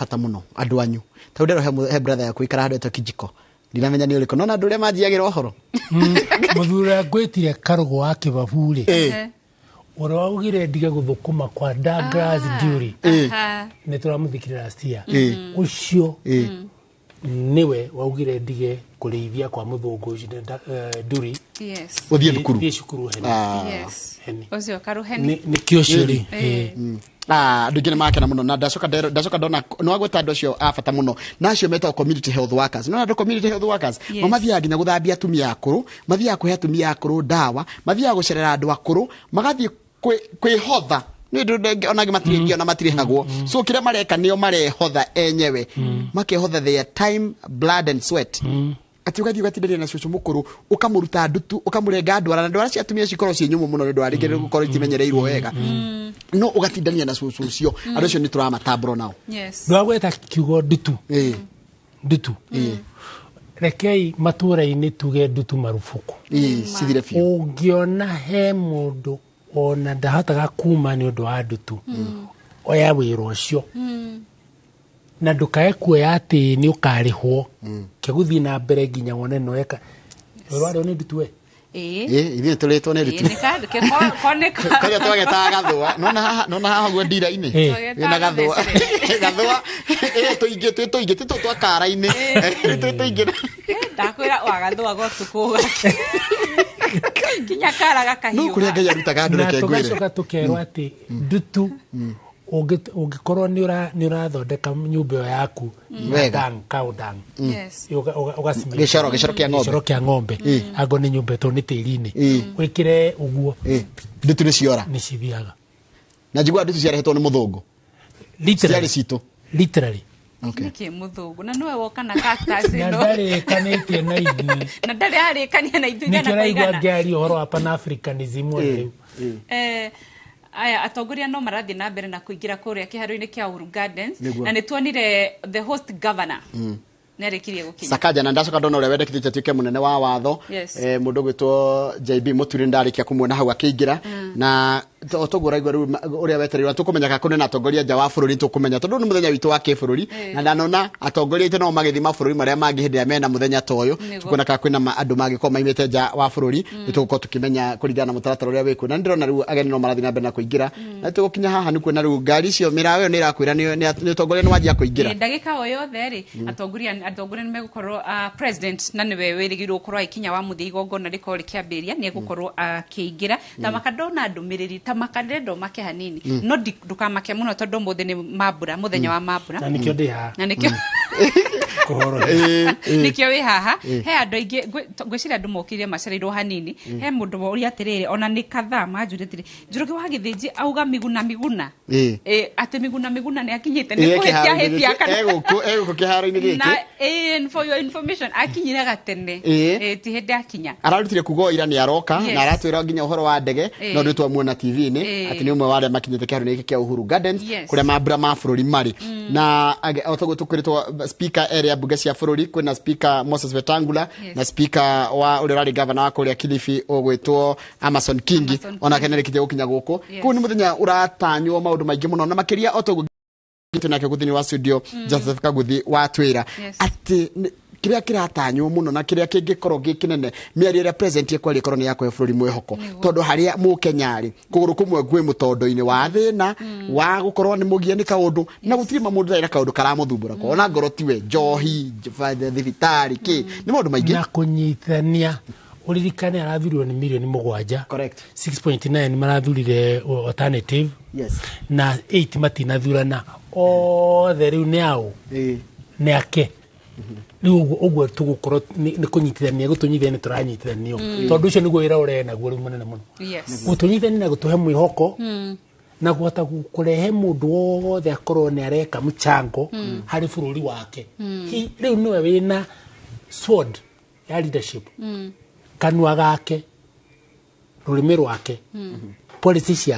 Bata mũno andũ anyu tondũ ndero he brother yaku ikara handũ etwo Kijiko, ndinamenya nĩ ũrĩkũ, nona andũ ũrĩa manjiagĩra ũhoro. Mũthuri ũrĩa ngwĩtire Karũgũ wa Kĩbabu rĩ, ũrĩa waugire ndige gũthũkũma kwa Douglas Dury, nĩ tũramũthikire last year, ũcio nĩwe waugire ndige kũrĩithia kwa mũthũngũ ũcio Dury. Ũthiĩ thukuru. Thiĩ cukuru heni. Heni. Ũcio Karuheni. Nĩkĩo ũcio rĩ. Ah, andũ aingĩ nĩ makena mũno na ndacoka ndacoka ndona nĩ wagweta andũ acio a bata mũno na acio metagwo community health workers. No andũ community health workers mo mathiaga nginya gũthambia atumia akũrũ, mathiaga kũhe atumia akũrũ ndawa, mathiaga gũcerera andũ akũrũ, magathiĩ kwĩhotha nĩ ũndũ ona angĩ matirĩ ona matirĩhagwo. So kĩrĩa mareka nĩo marehotha enyewe, makehotha their time, blood and sweat, atĩ ũgathiĩ ũgatindania na cũcũ mũkũrũ, ũkamũruta ndutu, ũkamũrenga ndwara, na ndwara cia atumia cikorwo ciĩ nyũmũ mũno nĩ ũndũ wa rĩngĩ gũkorwo itimenyereirwo wega, no ũgatindania na cũcũ ũcio. Andũ acio nĩ tũramatambũra nao. Ndwagweta kiugo ndutu. Ndutu, rekei matũra-inĩ tuge ndutu marubuku. Ĩĩ, cithire biũ. Ũngĩona he mũndũ ona ndahotaga kuma nĩ ũndũ wa ndutu, oya wĩra ũcio na ndũkae kuoya atĩ nĩ ũkarĩhwo, kĩgũthiĩ na mbere nginya wone noeka wĩra warĩo nĩ ndutu we. Ĩĩ, ithuĩ tũrĩtwo nĩ ndutu. Nĩ koneka. Karĩa twagetaga gathũa, nona haha ũguo ndira-inĩ. Wĩna gathũa, gathũa ĩĩ, tũingĩ twĩ tũingĩ ti tũtũ twa kara-inĩ, twĩ tũingĩ. Ndakwĩra wagathũaga ũtukũ kinya kara No gakahiũha. kũrĩa Ngai arutaga andũ. Na Reke ngwĩre. tũgacoka tũkerwo atĩ ndutu ũngĩkorwo nĩ ũrathondeka nyũmba ĩyo yaku na Wega. dung, cow dung, Gĩcoro kĩa ng'ombe. Gĩcoro kĩa ng'ombe, angorwo nĩ nyũmba ĩtũ nĩ tĩri-inĩ, wĩkĩre ũguo. Ndutu nĩ ciora. Nĩ cithiaga. Na njiguaga ndutu ciarehetwo nĩ mũthũngũ. Literally. Ciarĩ citũ. Literally. Nĩkĩ mũthũngũ na nĩwe woka na cactus Na ĩno? ndarĩkanĩtie na ithuĩ. Na ndarĩ arĩkania na ithuĩ igana Nĩkĩo kwa ũraigua igana. ngĩaria ũhoro wa pan-Africanism ona rĩu. Aya atongoria no marathiĩ na mbere na kũingĩra kũrĩa kĩharo-inĩ kĩa Uhuru Gardens. Nĩguo. Na nĩ tuonire the host governor nĩ arĩkirie gũkinya. Sakaja, na ndacoka ndona ũrĩa wendekithĩtie atuĩke mũnene wa watho, mũndũ ũgwĩtwo JB Mũturi, ndarĩkia kũmuona hau akĩingĩra. Na o toguo ũraigua rĩu ũrĩa wetereirwo tũkũmenya kana kũrĩ na atongoria nja wa bũrũri, tũkũmenya tondũ nĩ mũthenya witũ wa kĩbũrũri, na ndanona atongoria aitũ nao magĩthiĩ mabũrũri marĩa mangĩ hĩndĩ ĩrĩa mena mũthenya ta ũyũ. Tũkuona kana kwĩna andũ mangĩkorwo maimĩte nja wa bũrũri, nĩ tũgũkorwo tũkĩmenya kũringana na mũtaratara ũrĩa wĩkuo. Na nĩ ndĩrona rĩu ageni no marathiĩ na mbere na kũingĩra, na tũgũkinya haha nĩ kuona rĩu ngari icio, mĩraũ ĩyo nĩ ĩrakwĩra nĩ ũtongoria nĩ wanjia kũingĩra. Ĩ, ndagĩka o yothe rĩ, atongoria nĩ megũkorwo, president na nĩwe wĩrĩgĩrĩirwo gũkorwo agĩkinya wa mũthia igongona rĩkorwo rĩkĩambĩrĩria, nĩ egũkorwo akĩingĩra. Ta maka ndona ndũmĩrĩri, ta maka ndĩrenda ũmake hanini, no ndũkamake mũno tondũ ũmũthĩ nĩ mambura, mũthenya wa mambura. Na nĩkĩo ndĩ haha Na nĩkĩo kũhorohia. Nĩkĩo wĩ haha. He andũ aingĩ ngwĩciria andũ mokire macereirwo hanini. He mũndũ woria atĩrĩrĩ, ona nĩ kadhaa manjũria atĩrĩ, Njoroge wa Gĩthĩnji auga Miguna Miguna. Atĩ Miguna Miguna nĩ akinyĩte, nĩ kũhĩtia kĩharo-inĩ hĩtia gĩkĩ. kana Egũkũ kĩharo-inĩ gĩkĩ. Na for your information, akinyire gatene. Ti hĩndĩ akinya. Ararutire kuga o ira nĩ aroka na aratwĩra nginya ũhoro wa ndege, no nĩ twamuona TV-inĩ atĩ nĩ ũmwe wa arĩa makinyĩte kĩharo-inĩ gĩkĩ kĩa Uhuru Gardens, kũrĩa mambura ma bũrũri marĩ. Na o toguo tũkwĩrĩtwo, speaker erĩ a mbunge cia bũrũri, kwĩna Speaker Moses Wetangula na speaker wa ũrĩa ũrarĩ governor wa kũrĩa Kilifi ũgwĩtwo Amason Kingi, Amason. Onake nĩ arĩkĩtie gũkinya gũkũ. Kũu nĩ mũthenya ũratanywo maũndũ maingĩ mũno, na makĩria o toguo nake thĩinĩ wa studio Joseph Kaguthi watwĩra atĩ kĩrĩa kĩratanywo mũno na kĩrĩa kĩngĩkorwo gĩ kĩnene, mĩario ĩrĩa president ekwaria ĩkorwo nĩ ya kũhe bũrũri mwĩhoko, tondũ harĩa mũkenya rĩ kũgũrũ kũmwe gwĩ mũtondo-inĩ wa thĩna wa gũkorwo nĩ mũgie nĩ kaũndũ, na gũtirĩ ma mũndũ ndarĩ na kaũndũ karamũthumbũra ko ona ngoro tiwe njohi, thibitarĩ kĩ nĩ maũndũ maingĩ. Na kũnyitithania, ũririkane arathurirwo nĩ mirioni 7. 6.9 marathurire alternative na 8 matinathurana othe. Rĩu nĩ aũ? Nĩ ake rĩu. Ũguo tũgũkorwo nĩ kũnyitithania, gũtũnyitithania, nĩ tũranyitithanio, tondũ ũcio nĩguo wĩra ũrĩa naguo rĩu mũnene mũno, gũtũnyitithania na gũtũhe mwĩhoko na kũhota kũrehe mũndũ wothe akorwo nĩ areka mchango harĩ bũrũri wake. Rĩu nĩwe wĩna sword ya leadership, kanua gake, rũrĩmĩ rwake, policy ciake.